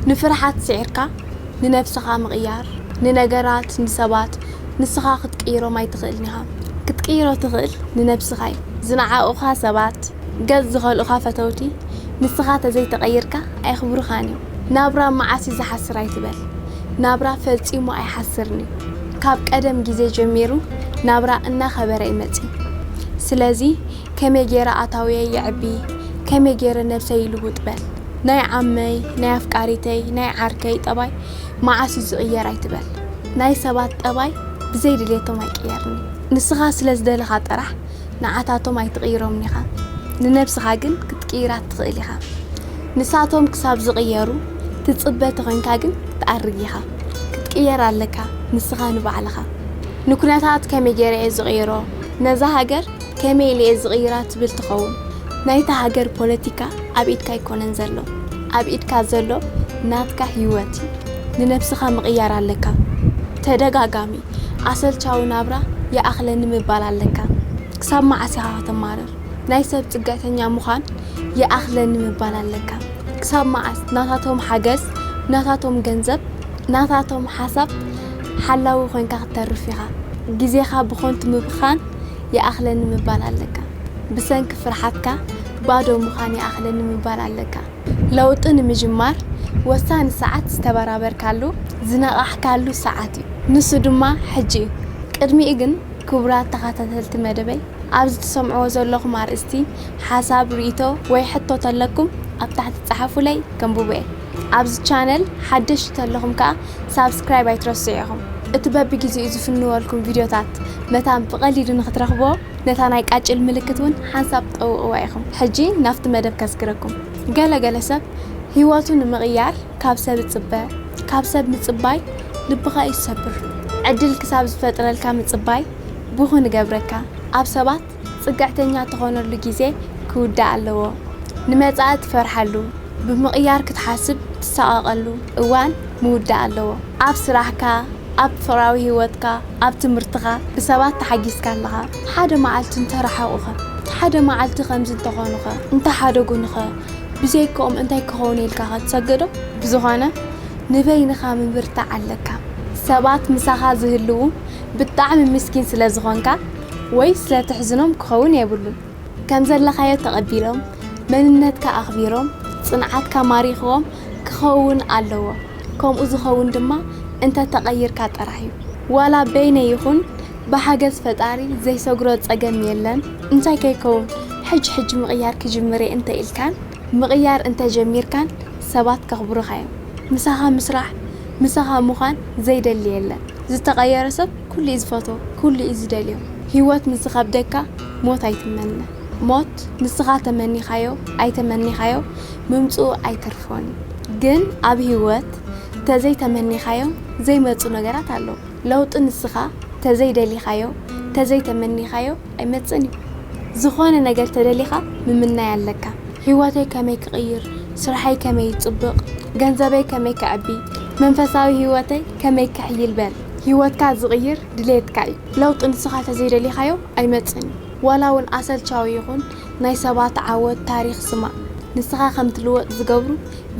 ንፍርሓት ስዒርካ ንነብስኻ ምቕያር፣ ንነገራት፣ ንሰባት ንስኻ ክትቅይሮም ኣይትኽእልን ኢኻ። ክትቅይሮ ትኽእል ንነብስኻ እዩ። ዝነዓቑኻ ሰባት፣ ገጽ ዝኸልኡኻ ፈተውቲ፣ ንስኻ ተዘይተቐይርካ ኣየኽብሩኻን እዮም። ናብራ መዓስ እዩ ዝሓስር ኣይትበል። ናብራ ፈጺሙ ኣይሓስርን እዩ። ካብ ቀደም ግዜ ጀሚሩ ናብራ እናኸበረ እዩ መጺኡ። ስለዚ ከመይ ገይረ ኣታውየይ የዕቢ፣ ከመይ ገይረ ነብሰይ ይልውጥ በል። ናይ ዓመይ፣ ናይ ኣፍቃሪተይ፣ ናይ ዓርከይ ጠባይ መዓስ እዩ ዝቕየር ኣይትበል። ናይ ሰባት ጠባይ ብዘይ ድሌቶም ኣይቅየርን እዩ። ንስኻ ስለ ዝደለኻ ጥራሕ ንዓታቶም ኣይትቕይሮምን ኢኻ። ንነብስኻ ግን ክትቅይራ ትኽእል ኢኻ። ንሳቶም ክሳብ ዝቕየሩ ትጽበ ተኾይንካ ግን ክትኣርግ ኢኻ። ክትቅየር ኣለካ ንስኻ ንባዕልኻ። ንኩነታት ከመይ ገይረ እየ ዝቕይሮ? ነዛ ሃገር ከመይ ኢለ እየ ዝቕይራ ትብል ትኸውን። ናይታ ሃገር ፖለቲካ ኣብ ኢድካ ኣይኮነን ዘሎ። ኣብ ኢድካ ዘሎ ናትካ ህይወት እዩ። ንነብስኻ ምቕያር ኣለካ። ተደጋጋሚ ኣሰልቻዊ ናብራ ይኣኽለኒ ምባል ኣለካ። ክሳብ መዓስ ኢኻ ከተማርር? ናይ ሰብ ጽግዕተኛ ምዃን ይኣኽለኒ ምባል ኣለካ። ክሳብ መዓስ ናታቶም ሓገዝ፣ ናታቶም ገንዘብ፣ ናታቶም ሓሳብ ሓላዊ ኮይንካ ክትተርፍ ኢኻ። ግዜኻ ብኾንቱ ምብኻን ይኣኽለኒ ምባል ኣለካ። ብሰንኪ ፍርሓትካ ባዶ ምዃን ይኣኽለኒ ምባል ኣለካ። ለውጢ ንምጅማር ወሳኒ ሰዓት ዝተበራበርካሉ፣ ዝነቓሕካሉ ሰዓት እዩ። ንሱ ድማ ሕጂ እዩ። ቅድሚኡ ግን ክቡራት ተኸታተልቲ መደበይ፣ ኣብዚ ትሰምዕዎ ዘለኹም ኣርእስቲ ሓሳብ፣ ርእይቶ ወይ ሕቶ ተለኩም ኣብ ታሕቲ ጸሓፉለይ፣ ከንብቦ እየ። ኣብዚ ቻነል ሓደሽቲ ተለኹም ከኣ ሳብስክራይብ ኣይትረስዑ ኢኹም። እቲ በብግዜኡ ዝፍንወልኩም ቪድዮታት መታን ብቐሊሉ ንኽትረኽብዎ ነታ ናይ ቃጭል ምልክት እውን ሓንሳብ ጠውቕዋ ኢኹም። ሕጂ ናብቲ መደብ ከስግረኩም። ገለ ገለ ሰብ ህይወቱ ንምቕያር ካብ ሰብ ይጽበ። ካብ ሰብ ምጽባይ ልብኻ እዩ ዝሰብር። ዕድል ክሳብ ዝፈጥረልካ ምጽባይ ብኹን ይገብረካ። ኣብ ሰባት ጽግዕተኛ ትኾነሉ ግዜ ክውዳእ ኣለዎ። ንመጻኢ ትፈርሓሉ፣ ብምቕያር ክትሓስብ ትሳቐቐሉ እዋን ምውዳእ ኣለዎ። ኣብ ስራሕካ፣ ኣብ ፍቕራዊ ህይወትካ፣ ኣብ ትምህርትኻ ብሰባት ተሓጊዝካ ኣለኻ። ሓደ መዓልቲ እንተረሓቑኸ፣ ሓደ መዓልቲ ከምዚ እንተኾኑኸ፣ እንተሓደጉንኸ፣ ብዘይክኦም እንታይ ክኸውን ኢልካ ኸ ትሰግእ ዶ? ብዝኾነ ንበይንኻ ምብርታዕ ኣለካ። ሰባት ምሳኻ ዝህልዉ ብጣዕሚ ምስኪን ስለ ዝኾንካ ወይ ስለ ትሕዝኖም ክኸውን የብሉን። ከም ዘለኻዮ ተቐቢሎም፣ መንነትካ ኣኽቢሮም፣ ጽንዓትካ ማሪኽዎም ክኸውን ኣለዎ። ከምኡ ዝኸውን ድማ እንተ ተቐይርካ ጥራሕ እዩ። ዋላ በይነይ ይኹን ብሓገዝ ፈጣሪ ዘይሰግሮ ጸገም የለን። እንታይ ከይከውን ሕጂ ሕጂ ምቕያር ክጅምር እየ እንተ ኢልካን ምቕያር እንተ ጀሚርካን ሰባት ከኽብሩኻ እዮም። ምሳኻ ምስራሕ፣ ምሳኻ ምዃን ዘይደሊ የለን። ዝተቐየረ ሰብ ኩሉ እዩ ዝፈትዎ፣ ኩሉ እዩ ዝደልዮ። ህይወት ምስ ዝኸብደካ ሞት ኣይትመነ። ሞት ንስኻ ተመኒኻዮ ኣይተመኒኻዮ ምምጽኡ ኣይተርፎን እዩ። ግን ኣብ ህይወት ተዘይተመኒኻዮ ዘይመጹ ነገራት ኣለዉ። ለውጢ ንስኻ ተዘይደሊኻዮ፣ ተዘይተመኒኻዮ ኣይመጽእን እዩ። ዝኾነ ነገር ተደሊኻ ምምናይ ኣለካ። ህይወተይ ከመይ ክቕይር፣ ስራሐይ ከመይ ይጽብቕ፣ ገንዘበይ ከመይ ክዕቢ፣ መንፈሳዊ ህይወተይ ከመይ ክሕይል በል። ህይወትካ ዝቕይር ድሌትካ እዩ። ለውጢ ንስኻ ተዘይደሊኻዮ ኣይመጽእን እዩ። ዋላ እውን ኣሰልቻዊ ይኹን ናይ ሰባት ዓወት ታሪኽ ስማዕ። ንስኻ ከም ትልወጥ ዝገብሩ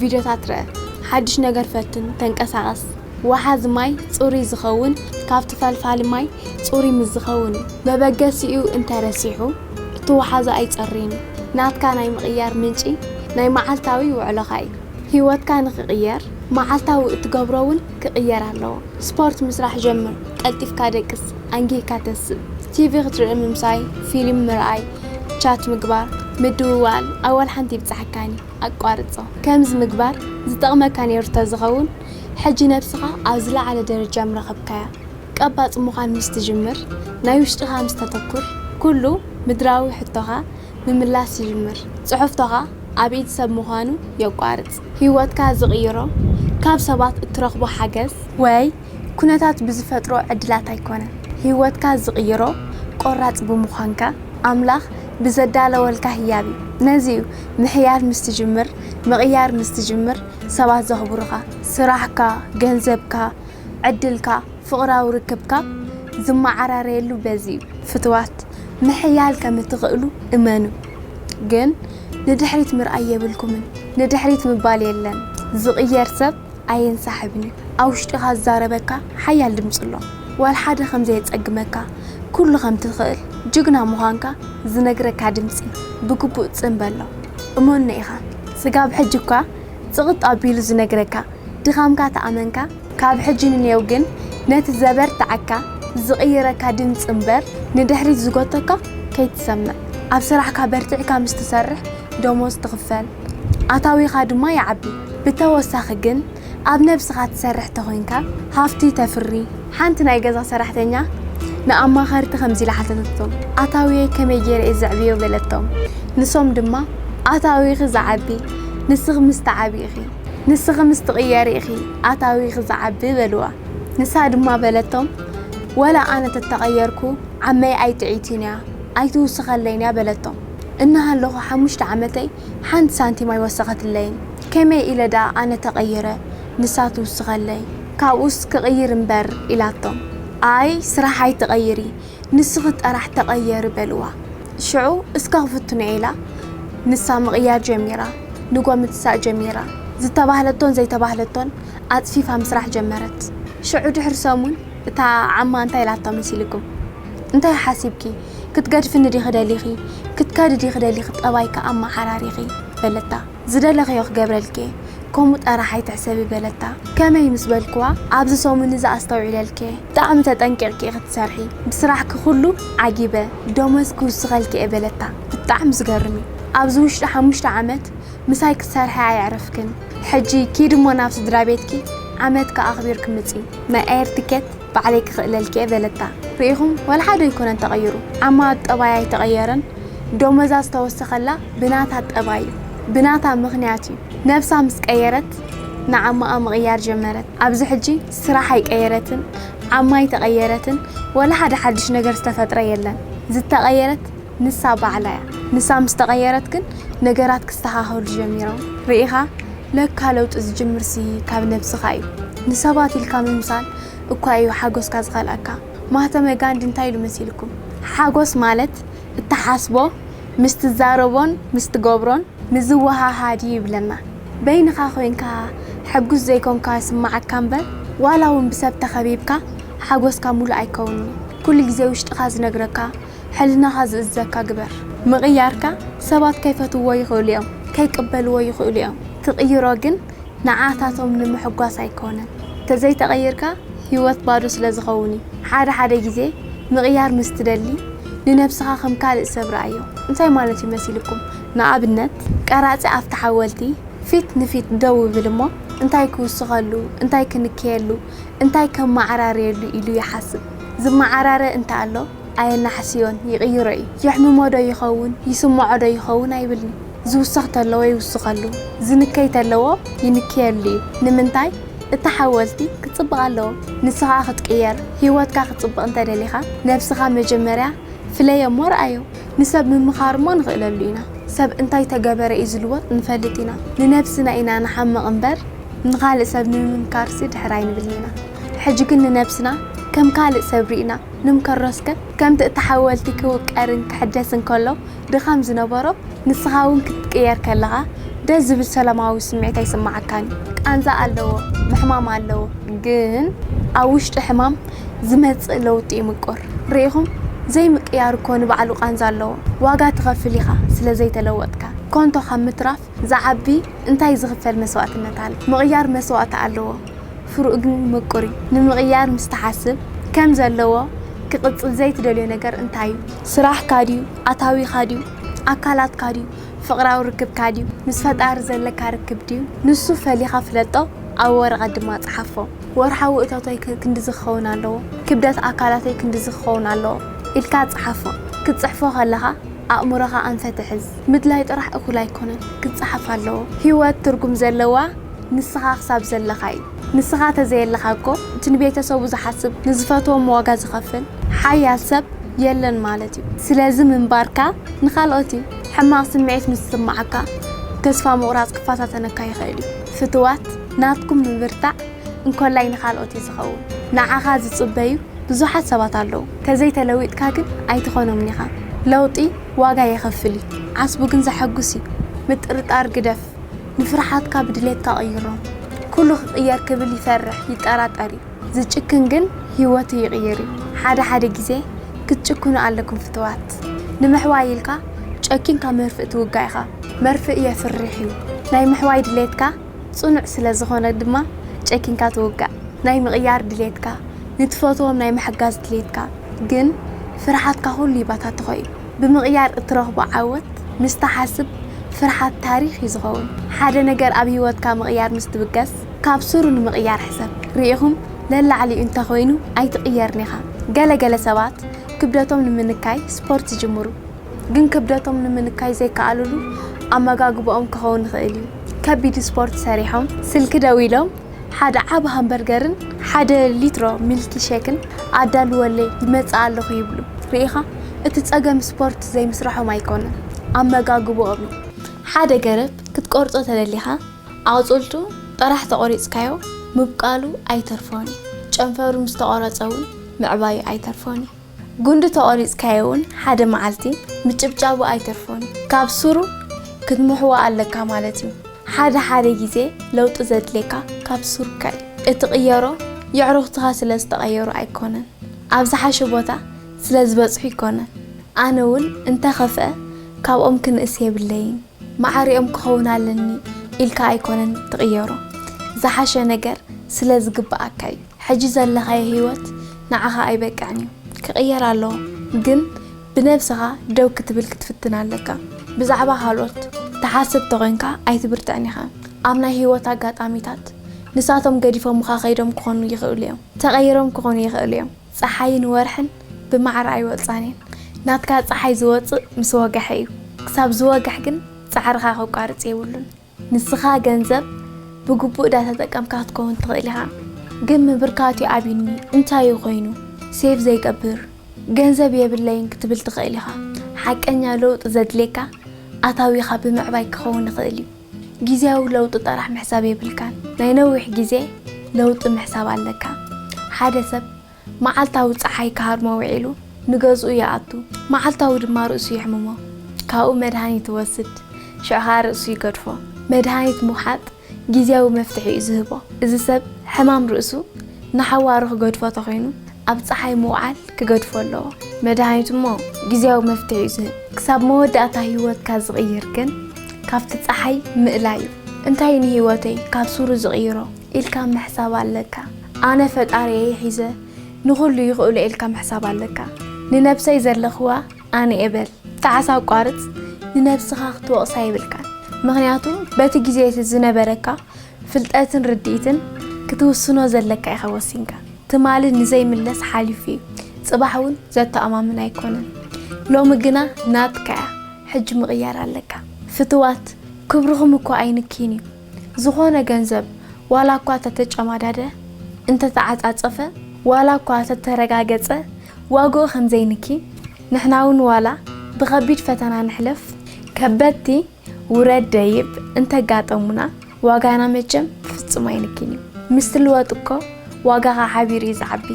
ቪድዮታት ርአ። ሓድሽ ነገር ፈትን፣ ተንቀሳቐስ። ወሓዚ ማይ ጽሩይ ዝኸውን ካብቲ ፈልፋሊ ማይ ጽሩይ ምስ ዝኸውን እዩ። መበገሲኡ እንተ ረሲሑ፣ እቲ ወሓዚ ኣይጸርይን እዩ። ናትካ ናይ ምቕያር ምንጪ ናይ መዓልታዊ ውዕሎኻ እዩ። ህይወትካ ንኽቕየር፣ መዓልታዊ እትገብሮ እውን ክቕየር ኣለዎ። ስፖርት ምስራሕ ጀምር፣ ቀልጢፍካ ደቅስ፣ ኣንጊህካ ተስእ። ቲቪ ክትርኢ ምምሳይ፣ ፊልም ምርኣይ፣ ቻት ምግባር፣ ምድውዋል፣ ኣዋል ሓንቲ ይብጽሓካን እዩ። ኣቋርጾ። ከምዚ ምግባር ዝጠቕመካ ነይሩ ተዝኸውን፣ ሕጂ ነብስኻ ኣብ ዝለዓለ ደረጃ ምረኸብካያ። ቀባጽ ምዃን ምስ ትጅምር፣ ናይ ውሽጥኻ ምስ ተተኩር፣ ኩሉ ምድራዊ ሕቶኻ ምምላስ ይጅምር። ጽሑፍቶኻ ኣብ ኢድ ሰብ ምዃኑ የቋርጽ። ህይወትካ ዝቕይሮ ካብ ሰባት እትረኽቦ ሓገዝ ወይ ኩነታት ብዝፈጥሮ ዕድላት ኣይኮነን። ህይወትካ ዝቕይሮ ቆራጽ ብምዃንካ፣ ኣምላኽ ብዘዳለወልካ ህያብ እዩ። ነዚ እዩ ምሕያል ምስ ትጅምር፣ ምቕያር ምስ ትጅምር ሰባት ዘኽብሩኻ። ስራሕካ፣ ገንዘብካ፣ ዕድልካ፣ ፍቕራዊ ርክብካ ዝመዓራረየሉ በዚ እዩ። ፍትዋት፣ ምሕያል ከም እትኽእሉ እመኑ። ግን ንድሕሪት ምርኣይ የብልኩምን። ንድሕሪት ምባል የለን። ዝቕየር ሰብ ኣየንሳሕብን እዩ። ኣብ ውሽጥኻ ዝዛረበካ ሓያል ድምፂ ኣሎ። ዋላ ሓደ ከም ዘየፀግመካ፣ ኩሉ ከም ትኽእል፣ ጅግና ምዃንካ ዝነግረካ ድምፂ ብግቡእ ፅን በሎ። እመኖ ኢኻ፣ ስጋብ ሕጂ እኳ ፅቕጥ ኣቢሉ ዝነግረካ ድኻምካ ተኣመንካ፣ ካብ ሕጂ ንኔው ግን ነቲ ዘበርትዓካ ዝቕይረካ ድምፂ እምበር ንድሕሪት ዝጎተካ ከይትሰምዕ። ኣብ ስራሕካ በርቲዕካ ምስ ትሰርሕ ደሞዝ ትኽፈል፣ ኣታዊኻ ድማ ይዓቢ። ብተወሳኺ ግን ኣብ ነብስኻ ትሰርሕ ተኾይንካ ሃፍቲ ተፍሪ። ሓንቲ ናይ ገዛ ሰራሕተኛ ንኣማኸርቲ ከምዚ ኢላ ሓተተቶም፣ ኣታዊየይ ከመይ ገይረ እየ ዘዕብዮ በለቶም። ንሶም ድማ ኣታዊኺ ዝዓቢ ንስኺ ምስ ትዓቢ ኢኺ፣ ንስኺ ምስ ትቕየሪ ኢኺ ኣታዊኺ ዝዓቢ በልዋ። ንሳ ድማ በለቶም፣ ወላ ኣነ ተተቐየርኩ ዓመይ ኣይጥዒትን እያ ኣይትውስኸለይን እያ በለቶም። እናሃለኹ ሓሙሽተ ዓመተይ ሓንቲ ሳንቲም ኣይወሰኸትለይን። ከመይ ኢለ ደኣ ኣነ ተቐይረ ንሳ ትውስኸለይ? ካብኡስ ክቕይር እምበር ኢላቶም። ኣይ ስራሕ ኣይትቐይሪ ንስኺ ጥራሕ ተቐየሪ በልዋ። ሽዑ እስከ ክፍትኖ ኢላ ንሳ ምቕያር ጀሚራ። ንጎ ምትሳእ ጀሚራ። ዝተባህለቶን ዘይተባህለቶን ኣጽፊፋ ምስራሕ ጀመረት። ሽዑ ድሕሪ ሰሙን እታ ዓማ እንታይ ኢላታ መሲልኩም? እንታይ ሓሲብኪ? ክትገድፍኒ ዲኺ ደሊኺ? ክትከዲ ዲኺ ደሊኺ? ጠባይኪ ኣመዓራሪኺ በለታ። ዝደለኽዮ ክገብረልኪ እየ፣ ከምኡ ጥራሕ ኣይትሕሰቢ በለታ። ከመይ ምስ በልክዋ፣ ኣብዚ ሰሙን እዚ ኣስተውዒለልኪ እየ፣ ብጣዕሚ ተጠንቂቕኪ ኢኺ ትሰርሒ፣ ብስራሕኪ ኩሉ ዓጊበ፣ ደሞዝ ክውስኸልኪ እየ በለታ። ብጣዕሚ ዝገርም እዩ። ኣብዚ ውሽጢ ሓሙሽተ ዓመት ምሳይ ክትሰርሒ ኣየዕረፍክን። ሕጂ ኪዲ እሞ ናብ ስድራ ቤትኪ፣ ዓመትኪ ኣኽቢርኪ ምጺ። ናይ ኣየር ትኬት ባዕለይ ክኽእለልኪ እየ በለታ። ርኢኹም፣ ዋላ ሓደ ኣይኮነን ተቐይሩ። ዓማ ኣብ ጠባያ ኣይተቐየረን። ደሞዛ ዝተወሰኸላ ብናታ ጠባይ እዩ፣ ብናታ ምኽንያት እዩ። ነብሳ ምስ ቀየረት ንዓማኣ ምቕያር ጀመረት። ኣብዚ ሕጂ ስራሕ ኣይቀየረትን፣ ዓማ ኣይተቐየረትን፣ ዋላ ሓደ ሓድሽ ነገር ዝተፈጥረ የለን። ዝተቐየረት ንሳ ባዕላ እያ። ንሳ ምስ ተቐየረት ግን ነገራት ክስተኻኸሉ ጀሚሮም። ርኢኻ፣ ለካ ለውጢ ዝጅምርሲ ካብ ነብስኻ እዩ። ንሰባት ኢልካ ምምሳል እኳ እዩ ሓጎስካ ዝኸልኣካ። ማህተመ ጋንዲ እንታይ ኢሉ መሲልኩም? ሓጎስ ማለት እትሓስቦ ምስ ትዛረቦን ምስ ትገብሮን ምዝወሃሃድ እዩ ይብለና። በይንኻ ኮይንካ ሕጉስ ዘይኮንካ ይስምዓካ እምበር፣ ዋላ እውን ብሰብ ተኸቢብካ ሓጎስካ ሙሉእ ኣይከውንን እዩ። ኩሉ ግዜ ውሽጥኻ ዝነግረካ፣ ሕልናኻ ዝእዘካ ግበር። ምቕያርካ ሰባት ከይፈትዎ ይኽእሉ እዮም፣ ከይቅበልዎ ይኽእሉ እዮም። ትቕይሮ ግን ንዓታቶም ንምሕጓስ ኣይኮነን። ተዘይተቐይርካ ህይወት ባዶ ስለ ዝኸውን እዩ። ሓደ ሓደ ግዜ ምቕያር ምስ ትደሊ ንነብስኻ ከም ካልእ ሰብ ረኣዮ። እንታይ ማለት እዩ መሲልኩም? ንኣብነት ቀራጺ ኣብቲ ሓወልቲ ፊት ንፊት ደው ይብል እሞ እንታይ ክውስኸሉ፣ እንታይ ክንክየሉ፣ እንታይ ከመዓራርየሉ ኢሉ ይሓስብ። ዝመዓራረ እንተ ኣሎ ኣየናሕስዮን፣ ይቕይሮ እዩ። የሕምሞ ዶ ይኸውን፣ ይስምዖ ዶ ይኸውን ኣይብልን። ዝውሰኽ ተለዎ ይውስኸሉ፣ ዝንከይ ተለዎ ይንክየሉ እዩ። ንምንታይ? እቲ ሓወልቲ ክጽብቕ ኣለዎ። ንስኻ ክትቅየር፣ ህይወትካ ክጽብቕ እንተ ደሊኻ፣ ነብስኻ መጀመርያ ፍለዮ እሞ ረኣዮ። ንሰብ ምምኻር እሞ ንኽእለሉ ኢና። ሰብ እንታይ ተገበረ እዩ ዝልወጥ ንፈልጥ ኢና። ንነብስና ኢና ንሓምቕ እምበር፣ ንኻልእ ሰብ ንምምካርሲ ድሕር ኣይንብልን ኢና። ሕጂ ግን ንነብስና ከም ካልእ ሰብ ርኢና ንምከሮ እስከ። ከምቲ እቲ ሓወልቲ ክውቀርን ክሕደስን ከሎ ድኻም ዝነበሮ፣ ንስኻ እውን ክትቅየር ከለኻ ደስ ዝብል ሰላማዊ ስምዒት ኣይስምዓካን እዩ። ቃንዛ ኣለዎ፣ ምሕማም ኣለዎ፣ ግን ኣብ ውሽጢ ሕማም ዝመጽእ ለውጢ እዩ ምቁር። ርኢኹም? ዘይምቅያር እኮ ንባዕሉ ቃንዛ ኣለዎ። ዋጋ ትኸፍል ኢኻ ስለ ዘይተለወጥካ። ኮንቶ ካብ ምትራፍ ዝዓቢ እንታይ ዝኽፈል መስዋእትነት ኣሎ? ምቕያር መስዋእቲ ኣለዎ። ፍሩእ ግን ምቁር እዩ። ንምቕያር ምስ ትሓስብ፣ ከም ዘለዎ ክቕጽል ዘይትደልዮ ነገር እንታይ እዩ? ስራሕካ ድዩ? ኣታዊኻ ድዩ? ኣካላትካ ድዩ? ፍቕራዊ ርክብካ ድዩ? ምስ ፈጣሪ ዘለካ ርክብ ድዩ? ንሱ ፈሊኻ ፍለጦ፣ ኣብ ወረቐት ድማ ጽሓፎ። ወርሓዊ እቶተይ ክ-፣ ክንድዚ ክኸውን ኣለዎ፣ ክብደት ኣካላተይ ክንድዚ ክኸውን ኣለዎ ኢልካ ጽሓፎ። ክትጽሕፎ ከለኻ ኣእምሮኻ ኣንፈት ሕዝ። ምድላይ ጥራሕ እኹል ኣይኮነን፣ ክጸሓፍ ኣለዎ። ህይወት ትርጉም ዘለዋ ንስኻ ክሳብ ዘለኻ እዩ። ንስኻ ተዘየለኻ እኮ እቲ ንቤተሰቡ ዝሓስብ፣ ንዝፈትዎም ዋጋ ዝኸፍል ሓያል ሰብ የለን ማለት እዩ። ስለዚ ምንባርካ ንኻልኦት እዩ። ሕማቕ ስምዒት ምስ ዝስምዓካ፣ ተስፋ ምቑራጽ ክፈታተነካ ይኽእል እዩ። ፍትዋት፣ ናትኩም ምብርታዕ እንኮላይ ንኻልኦት እዩ ዝኸውን። ንዓኻ ዝጽበዩ ብዙሓት ሰባት ኣለዉ። ተዘይተለዊጥካ ግን ኣይትኾኖምን ኢኻ። ለውጢ ዋጋ የኸፍል እዩ። ዓስቡ ግን ዘሐጉስ እዩ። ምጥርጣር ግደፍ። ንፍርሓትካ ብድሌትካ ቀይሮ። ኩሉ ክቕየር ክብል ይፈርሕ፣ ይጠራጠር እዩ። ዝጭክን ግን ህይወቱ ይቕይር እዩ። ሓደ ሓደ ግዜ ክትጭክኑ ኣለኩም ፍትዋት። ንምሕዋይ ኢልካ ጨኪንካ መርፍእ ትውጋእ ኢኻ። መርፍእ የፍርሕ እዩ። ናይ ምሕዋይ ድሌትካ ጽኑዕ ስለ ዝኾነ ድማ ጨኪንካ ትውጋእ። ናይ ምቕያር ድሌትካ፣ ንትፈትዎም ናይ ምሕጋዝ ድሌትካ፣ ግን ፍርሓትካ ኩሉ ይባታትኾ እዩ። ብምቕያር እትረኽቦ ዓወት ምስ ትሓስብ ፍርሓት ታሪኽ እዩ ዝኸውን። ሓደ ነገር ኣብ ህይወትካ ምቕያር ምስ ትብገስ ካብ ስሩ ንምቕያር ሕሰብ። ርኢኹም ለላዕሊኡ እንተኾይኑ ኣይትቕየርን ኢኻ። ገለ ገለ ሰባት ክብደቶም ንምንካይ ስፖርት ይጅምሩ፣ ግን ክብደቶም ንምንካይ ዘይከኣልሉ ኣመጋግባኦም ክኸውን ይኽእል እዩ። ከቢድ ስፖርት ሰሪሖም ስልኪ ደዊሎም ሓደ ዓቢ ሃምበርገርን ሓደ ሊትሮ ሚልኪ ሼክን ኣዳልወለይ ይመጽእ ኣለኹ ይብሉ። ርኢኻ፣ እቲ ጸገም ስፖርት ዘይምስራሖም ኣይኮነን፣ ኣመጋግባኦም እዩ። ሓደ ገረብ ክትቆርጾ ተደሊኻ ኣቑጽልቱ ጥራሕ ተቖሪጽካዮ ምብቃሉ ኣይተርፎን እዩ። ጨንፈሩ ምስ ተቖረጸ እውን ምዕባዩ ኣይተርፎን እዩ። ጉንዲ ተቖሪጽካዮ እውን ሓደ መዓልቲ ምጭብጫቡ ኣይተርፎን እዩ። ካብ ሱሩ ክትምሕዎ ኣለካ ማለት እዩ። ሓደ ሓደ ግዜ ለውጢ ዘድልየካ ካብ ሱርካ እዩ። እትቕየሮ የዕሩኽትኻ ስለ ዝተቐየሩ ኣይኮነን፣ ኣብ ዝሓሸ ቦታ ስለ ዝበጽሑ ኣይኮነን። ኣነ እውን እንተኸፍአ ካብኦም ክንእስ የብለይን፣ ማዕሪኦም ክኸውን ኣለኒ ኢልካ ኣይኮነን ትቕየሮ። ዝሓሸ ነገር ስለ ዝግብኣካ እዩ። ሕጂ ዘለኻዮ ህይወት ንዓኻ ኣይበቅዕን እዩ፣ ክቕየር ኣለዎ። ግን ብነብስኻ ደው ክትብል ክትፍትን ኣለካ። ብዛዕባ ካልኦት ትሓስብ ተኾይንካ ኣይትብርትዕን ኢኻ። ኣብ ናይ ህይወት ኣጋጣሚታት ንሳቶም ገዲፎምኻ ከይዶም ክኾኑ ይኽእሉ እዮም፣ ተቐይሮም ክኾኑ ይኽእሉ እዮም። ጸሓይን ወርሕን ብማዕረ ኣይወጻን እየን። ናትካ ጸሓይ ዝወጽእ ምስ ወገሐ እዩ። ክሳብ ዝወግሕ ግን ጻዕርኻ ከቋርጽ የብሉን። ንስኻ ገንዘብ ብግቡእ ዳተጠቀምካ ክትከውን ትኽእል ኢኻ። ግን ምብርካቱ ኣብዩኒ እንታይ እዩ ኮይኑ ሴቭ ዘይገብር፣ ገንዘብ የብለይን ክትብል ትኽእል ኢኻ። ሓቀኛ ለውጢ ዘድልየካ ኣታዊኻ ብምዕባይ ክኸውን ይኽእል እዩ። ግዜያዊ ለውጢ ጥራሕ ምሕሳብ የብልካን። ናይ ነዊሕ ግዜ ለውጢ ምሕሳብ ኣለካ። ሓደ ሰብ መዓልታዊ ጸሓይ ክሃርሞ ውዒሉ ንገዝኡ ይኣቱ። መዓልታዊ ድማ ርእሱ የሕምሞ። ካብኡ መድሃኒት ይወስድ። ሽዑ ኸኣ ርእሱ ይገድፎ። መድሃኒት ምውሓጥ ግዜያዊ መፍትሒ እዩ ዝህቦ። እዚ ሰብ ሕማም ርእሱ ንሓዋሩ ክገድፎ ተኾይኑ ኣብ ጸሓይ ምውዓል ክገድፎ ኣለዎ። መድሃኒት እሞ ግዜያዊ መፍትሒ እዩ ዝህብ። ክሳብ መወዳእታ ህይወትካ ዝቕይር ግን ካብቲ ጸሓይ ምእላይ እዩ። እንታይ ንህይወተይ ካብ ሱሩ ዝቕይሮ ኢልካ ምሕሳብ ኣለካ። ኣነ ፈጣሪየይ ሒዘ ንኹሉ ይኽእሎ ኢልካ ምሕሳብ ኣለካ። ንነብሰይ ዘለኽዋ ኣነ እየ በል። ጣዕሳ ኣቋርጽ፣ ንነብስኻ ክትወቕሳ የብልካን። ምኽንያቱ በቲ ግዜ እቲ ዝነበረካ ፍልጠትን ርድኢትን ክትውስኖ ዘለካ ኢኻ ወሲንካ። ትማሊ ንዘይምለስ ሓሊፉ እዩ። ጽባሕ እውን ዘተኣማምን ኣይኮነን። ሎሚ ግና ናትካ እያ። ሕጂ ምቕያር ኣለካ። ፍትዋት፣ ክብርኹም እኮ ኣይንኪን እዩ። ዝኾነ ገንዘብ ዋላ እኳ ተተጨማዳደ፣ እንተተዓጻጸፈ፣ ዋላ እኳ ተተረጋገጸ ዋግኡ ከም ዘይንኪ፣ ንሕና እውን ዋላ ብኸቢድ ፈተና ንሕለፍ፣ ከበድቲ ውረድ ደይብ እንተጋጠሙና ዋጋና መቸም ፍጹም ኣይንኪን እዩ። ምስ ትልወጥ እኮ ዋጋኻ ሓቢሩ እዩ ዝዓቢ።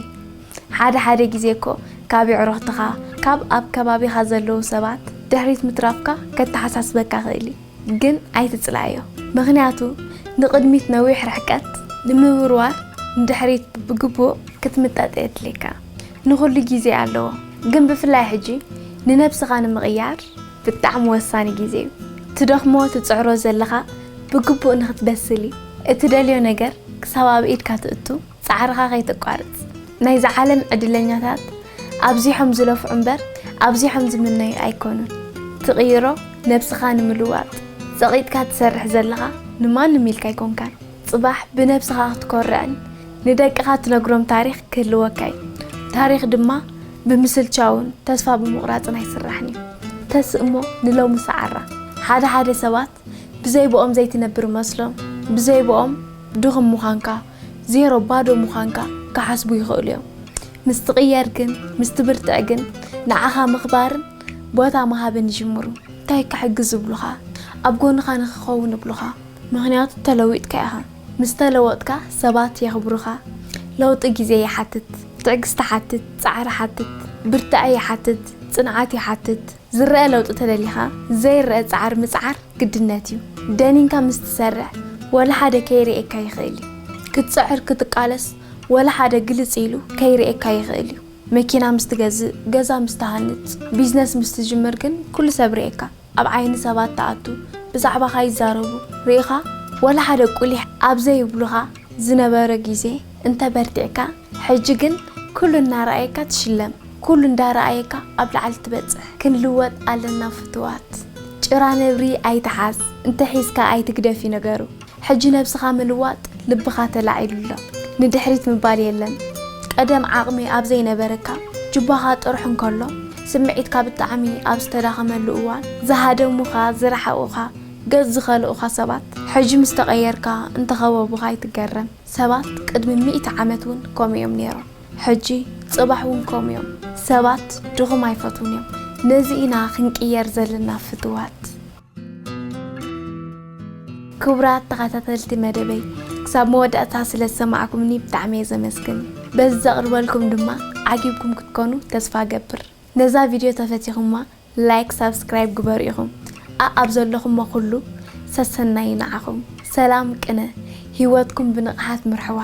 ሓደ ሓደ ግዜ እኮ ካብ የዕሩኽትኻ፣ ካብ ኣብ ከባቢኻ ዘለዉ ሰባት ድሕሪት ምትራፍካ ከተሓሳስበካ ይኽእል እዩ። ግን ኣይትጽላእዮ። ምኽንያቱ ንቕድሚት ነዊሕ ርሕቀት ንምውርዋር ንድሕሪት ብግቡእ ክትምጠጥ የድልየካ። ንኹሉ ግዜ ኣለዎ። ግን ብፍላይ ሕጂ ንነብስኻ ንምቕያር ብጣዕሚ ወሳኒ ግዜ እዩ። ትደኽሞ ትጽዕሮ ዘለኻ ብግቡእ ንኽትበስል እዩ። እትደልዮ ነገር ክሳብ ኣብ ኢድካ ትእቱ ጻዕርኻ ከይተቋርጽ። ናይዛ ዓለም ዕድለኛታት ኣብዚሖም ዝለፍዑ እምበር ኣብዚሖም ዝምነዩ ኣይኮኑን። ትቕይሮ ነብስኻ ንምልዋጥ ጸቒጥካ ትሰርሕ ዘለኻ ንማንም ኢልካ ኣይኮንካን። ጽባሕ ብነብስኻ ክትኮርዕን ንደቅኻ ትነግሮም ታሪኽ ክህልወካ እዩ። ታሪኽ ድማ ብምስልቻውን ተስፋ ብምቑራጽን ኣይስራሕን እዩ። ተስእሞ ንሎሚ ሰዓራ። ሓደ ሓደ ሰባት ብዘይ ብኦም ዘይትነብር መስሎም፣ ብዘይ ብኦም ድኹም ምዃንካ፣ ዜሮ ባዶ ምዃንካ ክሓስቡ ይኽእሉ እዮም። ምስ ትቕየር ግን፣ ምስ ትብርትዕ ግን፣ ንዓኻ ምኽባርን ቦታ ምሃብን ይጅምሩ። እንታይ ክሕግዝ ይብሉኻ? ኣብ ጎንኻ ንኽኸውን ይብሉኻ። ምኽንያቱ ተለዊጥካ ኢኻ። ምስ ተለወጥካ ሰባት የኽብሩኻ። ለውጢ ግዜ ይሓትት፣ ትዕግስቲ ሓትት፣ ጻዕሪ ሓትት፣ ብርትዐ ይሓትት። ጽንዓት ይሓትት። ዝረአ ለውጢ ተደሊኻ ዘይረአ ጻዕሪ ምጽዓር ግድነት እዩ። ደኒንካ ምስ ትሰርሕ ወላ ሓደ ከይርእየካ ይኽእል እዩ። ክትጽዕር ክትቃለስ ወላ ሓደ ግልጽ ኢሉ ከይርእየካ ይኽእል እዩ። መኪና ምስ ትገዝእ፣ ገዛ ምስ ትሃንጽ፣ ቢዝነስ ምስ ትጅምር ግን ኩሉ ሰብ ርእየካ። ኣብ ዓይኒ ሰባት ትኣቱ፣ ብዛዕባኻ ይዛረቡ። ርኢኻ ወላ ሓደ ቁሊሕ ኣብ ዘይብሉኻ ዝነበረ ግዜ እንተ በርቲዕካ፣ ሕጂ ግን ኩሉ እናረኣየካ ትሽለም። ኩሉ እንዳረኣየካ ኣብ ላዕሊ ትበጽሕ። ክንልወጥ ኣለና ፍትዋት። ጭራ ነብሪ ኣይትሓዝ፣ እንተ ሒዝካ ኣይትግደፍ እዩ ነገሩ። ሕጂ ነብስኻ ምልዋጥ ልብኻ ተላዒሉ ኣሎ። ንድሕሪት ምባል የለን። ቀደም ዓቕሚ ኣብ ዘይነበረካ፣ ጁባኻ ጥርሑ እንከሎ፣ ስምዒትካ ብጣዕሚ ኣብ ዝተዳኸመሉ እዋን፣ ዝሃደሙኻ፣ ዝረሓቑኻ፣ ገጽ ዝኸልኡኻ ሰባት፣ ሕጂ ምስ ተቐየርካ፣ እንተኸበቡኻ ኣይትገረም። ሰባት ቅድሚ ሚእቲ ዓመት እውን ከምኡ እዮም ነይሮም። ሕጂ፣ ጽባሕ እውን ከምኡ እዮም። ሰባት ድኹም ኣይፈትዉን እዮም። ነዚ ኢና ክንቅየር ዘለና ፍትዋት። ክቡራት ተኸታተልቲ መደበይ፣ ክሳብ መወዳእታ ስለ ዝሰማዕኩምኒ ብጣዕሚ እየ ዘመስግን። በዚ ዘቕርበልኩም ድማ ዓጊብኩም ክትኮኑ ተስፋ እገብር። ነዛ ቪድዮ ተፈቲኹማ፣ ላይክ፣ ሳብስክራይብ ግበሩ ኢኹም። ኣኣብ ዘለኹሞ ኩሉ ሰሰናዩ ንዓኹም። ሰላም ቅነ፣ ህይወትኩም ብንቕሓት ምርሕዋ።